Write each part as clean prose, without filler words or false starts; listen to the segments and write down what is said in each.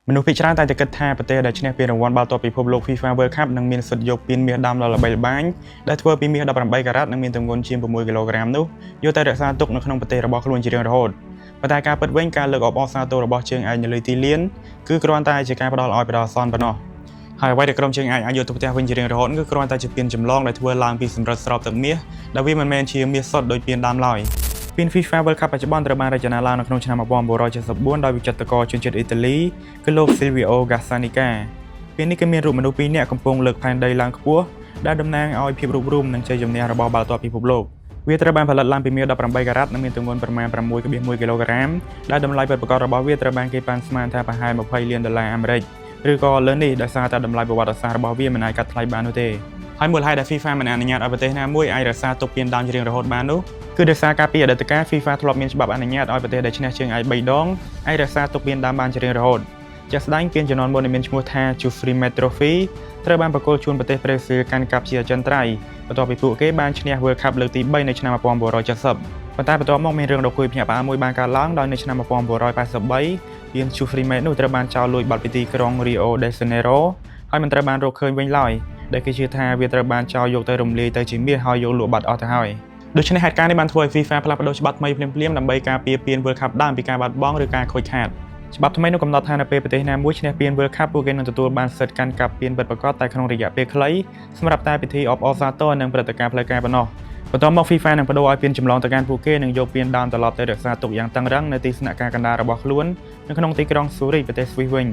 មនុស្សភាគច្រើនតែងតែគិតថាប្រទេសដែលឈ្នះពានរង្វាន់បាល់ទាត់ពិភពលោក FIFA World Cup នឹងមានសិទ្ធិយកពានមាសដើមដ៏ល្បីល្បាញដែលធ្វើពីមាស18ការ៉ាត់និងមានទម្ងន់ជាង6គីឡូក្រាមនោះយកទៅរក្សាទុកនៅក្នុងប្រទេសរបស់ខ្លួនជារៀងរហូតប៉ុន្តែការពិតវិញការលើកអបអរសាទររបស់ជើងឯកនៅលើទីលានគឺគ្រាន់តែជាការផ្ដល់ឲ្យបណ្ដោះអាសន្នប៉ុណ្ណោះហើយអ្វីដែលក្រុមជើងឯកអាចយកទៅផ្ទះវិញជារៀងរហូតគឺគ្រាន់តែជាពានចម្លងដែលធ្វើឡើងពីសំរឹទ្ធស្រោបទឹកមាសដែលវាមិនមែនជាមាសសុទ្ធដូចពានដើមឡើយពាន FIFA World Cup បច្ចុប្បន្នត្រូវបានរចនាឡើងនៅក្នុងឆ្នាំ1974ដោយវិចិត្រករជនជាតិអ៊ីតាលីគឺលោក Silvio Gazzaniga ពាននេះគឺមានរូបមនុស្សពីរនាក់កំពុងលើកផែនដីឡើងខ្ពស់ដែលតំណាងឲ្យភាពរួបរួមនិងជ័យជំនះរបស់បាល់ទាត់ពិភពលោកវាត្រូវបានផលិតឡើងពីមាស18ការ៉ាត់និងមានទម្ងន់ប្រមាណ6.1គីឡូក្រាមដែលតម្លៃពិតប្រាកដរបស់វាត្រូវបានគេប៉ាន់ស្មានថាប្រហែល20លានដុល្លារអាមេរិកឬក៏លើសនេះដោយសារតែតម្លៃប្រវត្តិសាស្ត្ររបស់វាមិនអាចកាត់ថ្លៃបាននោះទេហើយមូលហេតុដែល FIFA មិនអនុញ្ញាតឲ្យប្រទេសណាមួយអាចរក្សាទុកពានដើមជារៀងរហូតបាននោះគឺដោយសារកាលពីអតីតកាល FIFA ធ្លាប់មានច្បាប់អនុញ្ញាតឲ្យប្រទេសដែលឈ្នះជើងឯក3ដងអាចរក្សាទុកពានដើមបានជារៀងរហូតជាក់ស្ដែងពានជំនាន់មុនដែលមានឈ្មោះថា Jules Rimet Trophy ត្រូវបានប្រគល់ជូនប្រទេសប្រេស៊ីលកាន់កាប់ជាអចិន្ត្រៃយ៍បន្ទាប់ពីពួកគេបានឈ្នះ World Cup លើកទី3នៅឆ្នាំ1970ប៉ុន្តែបន្ទាប់មកមានរឿងដ៏គួរឲ្យភ្ញាក់ផ្អើលមួយបានកើតឡើងដោយនៅឆ្នាំ1983ពាន Jules Rimet នោះត្រូវបានចោរលួចបាត់ពីទីក្រុង Rio de Janeiro ហើយមិនត្រូវបានរកឃើញវិញឡើយដែលគេជឿថាវាត្រូវបានចោរយកទៅរំលាយទៅជាមាសហើយយកលក់បាត់អស់ទៅហើយដូច្នេះហេតុការណ៍នេះបានធ្វើឲ្យ FIFA ផ្លាស់ប្ដូរច្បាប់ថ្មីភ្លាមៗដើម្បីការពារពាន World Cup ដើមពីការបាត់បង់ឬការខូចខាតច្បាប់ថ្មីនោះកំណត់ថានៅពេលប្រទេសណាមួយឈ្នះពាន World Cup ពួកគេនឹងទទួលបានសិទ្ធិកាន់កាប់ពានពិតប្រាកដតែក្នុងរយៈពេលខ្លីសម្រាប់តែពិធីអបអរសាទរនិងព្រឹត្តិការណ៍ផ្លូវការប៉ុណ្ណោះបន្ទាប់មក FIFA នឹងប្ដូរឲ្យពានចម្លងទៅកាន់ពួកគេនិងយកពានដើមត្រឡប់ទៅរក្សាទុកយ៉ាងតឹងរ៉ឹងនៅទីស្នាក់ការកណ្ដាលរបស់ខ្លួននៅក្នុងទីក្រុងស៊ូរិកប្រទេសស្វីសវិញ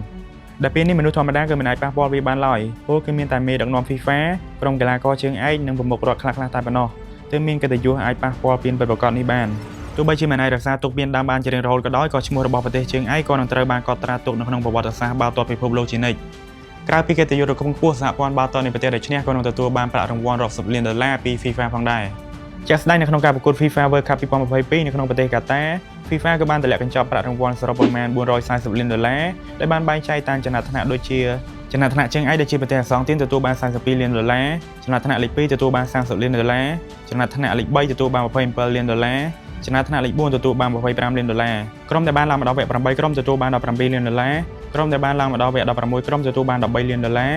ដែលពេលនេះមនុស្សធម្មតាគឺមិនអាចប៉ះពាល់វាបានឡើយពោលគឺមានតែមេដឹកនាំ FIFA ក្រុមកីឡាករជើងឯកនិងប្រមុខរដ្ឋខ្លះៗតែប៉ុណ្ណោះទើបមានកិត្តិយសអាចប៉ះពាល់ពានពិតប្រាកដនេះបានទោះបីជាមិនអាចរក្សាទុកពានដើមបានជារៀងរហូតក៏ដោយក៏ឈ្មោះរបស់ប្រទេសជើងឯកក៏នឹងត្រូវបានកត់ត្រាទុកនៅក្នុងប្រវត្តិសាស្ត្របាល់ទាត់ពិភពលោកជានិច្ចក្រៅពីកិត្តិយសដ៏ខ្ពង់ខ្ពស់សហព័ន្ធបាល់ទាត់នៃប្រទេសដែលឈ្នះក៏នឹងទទួលបានប្រាក់រង្វាន់រាប់សិបលានដុល្លារពី FIFA ផងដែរជាក់ស្ដែងនៅក្នុងការប្រកួត FIFA World Cup 2022នៅក្នុងប្រទេសកាតា FIFA ក៏បានទម្លាក់កញ្ចប់ប្រាក់រង្វាន់សរុបប្រមាណ440លានដុល្លារដែលបានបែងចែកតាមចំណាត់ថ្នាក់ដូចជាចំណាត់ថ្នាក់ជើងឯកដែលជាប្រទេសអាសង់ទីនទទួលបាន42លានដុល្លារចំណាត់ថ្នាក់លេខ2ទទួលបាន30លានដុល្លារចំណាត់ថ្នាក់លេខ3ទទួលបាន27លានដុល្លារចំណាត់ថ្នាក់លេខ4ទទួលបាន25លានដុល្លារក្រុមដែលបានឡើងមកដល់វគ្គ8ក្រុមទទួលបាន17លានដុល្លារក្រុមដែលបានឡើងមកដល់វគ្គ16ក្រុមទទួលបាន13លានដុល្លារ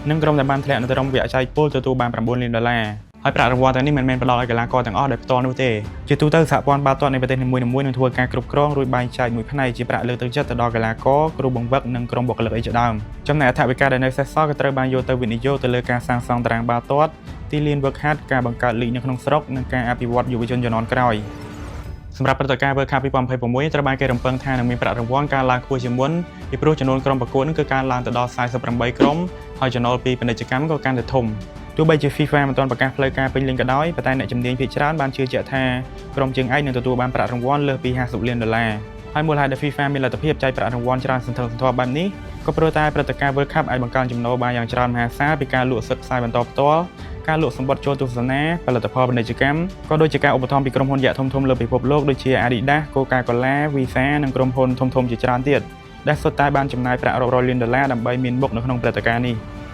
និងក្រុមដែលបានធ្លាក់នៅត្រឹមវគ្គចែកពូលទទួលបាន9លានដុល្លារហើយប្រាក់រង្វាន់ទាំងនេះមិនមែនផ្ដល់ឲ្យកីឡាករទាំងអស់ដោយផ្ទាល់នោះទេជាទូទៅសហព័ន្ធបាល់ទាត់នៃប្រទេសនីមួយៗនឹងធ្វើការគ្រប់គ្រងរួចបែងចែកមួយផ្នែកជាប្រាក់លើកទឹកចិត្តទៅដល់កីឡាករគ្រូបង្វឹកនិងក្រុមបុគ្គលិកអីជាដើមចំណែកអថវិកាដែលនៅសេសសល់ក៏ត្រូវបានយកទៅវិនិយោគទៅលើការសាងសង់តារាងបាល់ទាត់ទីលានហ្វឹកហាត់ការបង្កើតលីកនៅក្នុងស្រុកនិងការអភិវឌ្ឍយុវជនជំនាន់ក្រោយសម្រាប់ព្រឹត្តិការណ៍ World Cup 2026ត្រូវបានគេរំពឹងថានឹងមានប្រាក់រង្វាន់កើនឡើងខ្ពស់ជាងមុនពីព្រោះចំនួនក្រុមប្រកួតនឹងគឺកើនឡើងទៅដល់48ក្រុមហើយចំណូលពីពាណិជ្ជកម្មក៏កាន់តែធំទោះបីជា FIFA មិនទាន់ប្រកាសផ្លូវការពេញលេញក៏ដោយប៉ុន្តែអ្នកជំនាញភាគច្រើនបានជឿជាក់ថាក្រុមជើងឯកនឹងទទួលបានប្រាក់រង្វាន់លើសពី50លានដុល្លារហើយមូលហេតុដែល FIFA មានលទ្ធភាពចែកប្រាក់រង្វាន់ច្រើនសន្ធឹកសន្ធាប់បែបនេះក៏ព្រោះតែព្រឹត្តិការណ៍ World Cup អាចបង្កើនចំណូលបានយ៉ាងច្រើនមហាសាលពីការលក់សិទ្ធិផ្សាយបន្តផ្ទាល់ការលក់សំបុត្រចូលទស្សនាផលិតផលពាណិជ្ជកម្មក៏ដូចជាការឧបត្ថម្ភពីក្រុមហ៊ុនយក្សធំៗលើពិភពលោកដូចជា Adidas, Coca-Cola, Visa និងក្រុមហ៊ុនធំៗជាច្រើនទៀតដែលសុទ្ធតែបានចំណាយប្រាក់រាប់រយលានដុល្លារដើម្បីមានមុខនៅក្នុងព្រឹត្តិការណ៍នេះ។